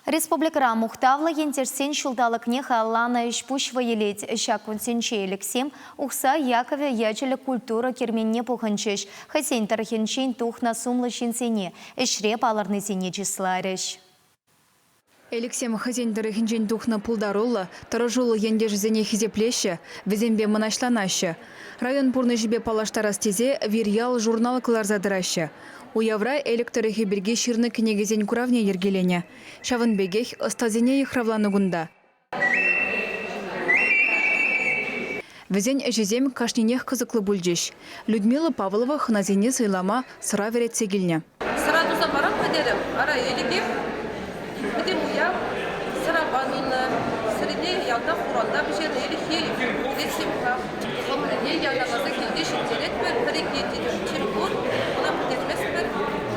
Республикӑра мухтавлӑ ентешсен ҫулталӑкне халалланӑ ӗҫ-пуҫ вӑй илет. Ҫак кунсенче Элӗксем Ухсай Яковӗ ячӗллӗ культура керменне пухӑнчӗҫ, хӑйсен тӑрӑхӗнчен тухнӑ сумлӑ ҫынсене, ӗҫре палӑрнисене чысларӗҫ. Элӗксем хӑйсен тӑрӑхӗнчен тухнӑ пултаруллӑ, тӑрӑшуллӑ ентешӗсене хисеплеҫҫӗ, вӗсемпе мӑнаҫланаҫҫӗ. Район пурнӑҫӗпе паллаштарас тесе Вирьял журнал кӑларса тӑраҫҫӗ. Уявра Элӗк тӑрӑхӗ пирки ҫырнӑ кӗнекесен куравне йӗркеленӗ. Ҫавӑн пекех ӑстасене йыхравланӑ кунта. Вӗсен ӗҫӗсем кашнинех кӑсӑклӑ пулчӗҫ. Людмила Павлова хӑнасене сӑйлама сӑра вӗретсе килнӗ. Сӑра туса парам-ха терӗм. Ара, ӗлӗкех пӗтӗм уяв сӑрапа тунӑ. Сӑрине ялта хуранта пӗҫернӗ. Ӗлӗкхи рецептпа. Хӑмрине ятарласа килте ҫитеретпӗр. Пӗр-ик чир пур, ӑна пӗтерместпӗр.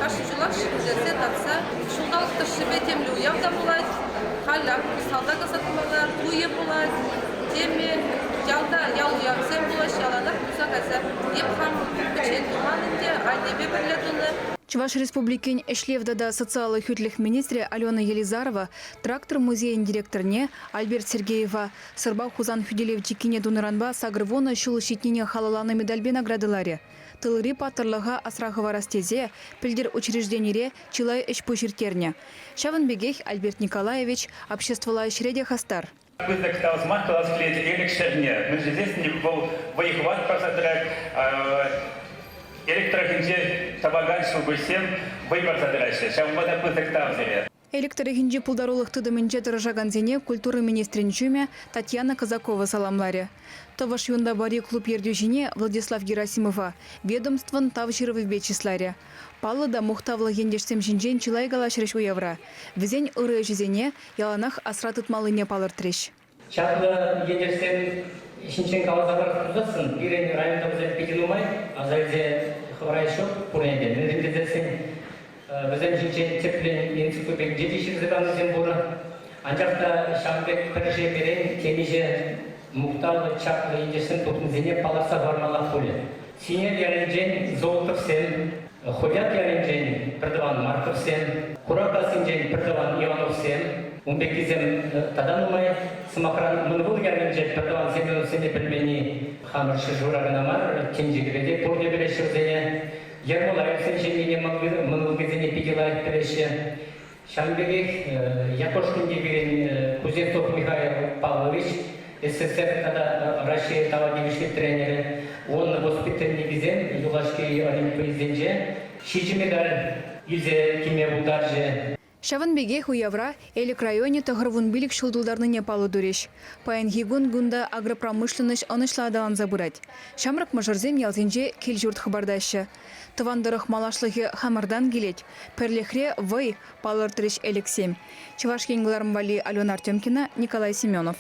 Кашни ҫулах ҫитӗнтерсе татса ҫулталӑк тӑршшӗпе темле уяв та пулать. Халь ак салтак ӑсатмалла, туйӗ пулать, теме. Ялта ял уявсем пулаҫҫӗ, яланах туса кайса. Эп хам пӗччен туман ӗнтӗ, аннепе пӗрле тунӑ. Чӑваш Республикин ӗҫлев тата социаллӑ хӳтлӗх министрӗ Алена Елизарова Трактор музейӗн директорне Альберт Сергеева Сӑрпа Хусан хӳтӗлев чиккине тунӑранпа 80 ҫул ҫитнине халалланӑ медальпе наградӑларӗ. Тылри паттӑрлӑха асра хӑварас тесе пӗлтӗр учрежденире чылай ӗҫ-пуҫ ирттернӗ. Ҫавӑн пекех Альберт Николаевич обществӑлла ӗҫре те хастар. Пысӑк тав сӑмах калас килет Элӗк ҫӗрне. Мӗншӗн тесен вӑл вӑй-хӑват парса тӑрать, Элӗк тӑрӑхӗнче тӑвакан ҫӑлкуҫсем вӑй парса тӑраҫҫӗ. Ҫавӑнпа та пысӑк тав сире. Элӗк тӑрӑхӗнчи пултарулӑх тытӑмӗнче тӑрӑшакансене культура министрӗн ҫумӗ Татьяна Казакова саламларӗ. Тӑвӑш Юнтапари клуб ертӳҫине Владислав Герасимова ведомствӑн Тав ҫырӑвӗпе чысларӗ. Паллӑ та мухтавлӑ ентешсем ҫинчен чылай калаҫрӗҫ уявра, вӗсен ырӑ ӗҫӗсене яланах асра тытмаллине палӑртрӗҫ. Чаплӑ ентешсем ҫинчен каласа парас пулсассӑн, пирӗн районта вӗсем питӗ нумай, аса илсе хӑварас ҫук пурне те. Мӗншӗн тесессӗн вӗсем ҫинчен тӗплӗн энциклопединче те ҫырса панисем пур. Анчах та ҫавӑн пек пӗр ҫемьерен темиҫе мухтавлӑ, чаплӑ ентешсем тухнисене палӑртса хӑвармаллах пулӗ. Синер ялӗнчен Золотовсем, Хутяк ялӗнчен пӗртӑван Марковсем, Хуракассинчен пӗртӑван Ивановсем, ун пеккисем тата нумай. Сӑмахран, Мӑнвыл ялӗнче пӗртӑван Семеновсене пӗлменни хамӑр ҫӗршывра кӑна мар, тӗнчипе те пурте пӗлеҫҫӗ вӗсене. Ермолаевсен ҫемйине мӑнвылтисене питӗ лайӑх пӗлеҫҫӗ. Ҫавӑн пекех Якошкинти пирӗн Кузнецов Михаил Павлович, СССР тата Раҫҫей тава тивӗҫлӗ тренерӗ, он воспитанникӗсем юлашки Олимпийсенче ҫичӗ медаль илсе килме пултарчӗ. Ҫавӑн пекех уявра Элӗк районӗ 95 ҫул тултарнине паллӑ турӗҫ. Паянхи кун кунта агропромышленноҫ ӑнӑҫлӑ аталанса пырать. Ҫамрӑк мӑшӑрсем ялсенче кил-ҫурт хӑпартаҫҫӗ. Тӑван тӑрӑх малашлӑхӗ хамӑртан килет. Пӗрлӗхре, вӑй, палӑртрӗҫ Элӗксем. Чӑваш Ен кӑларӑм валли Алена Артемкина, Николай Семенов.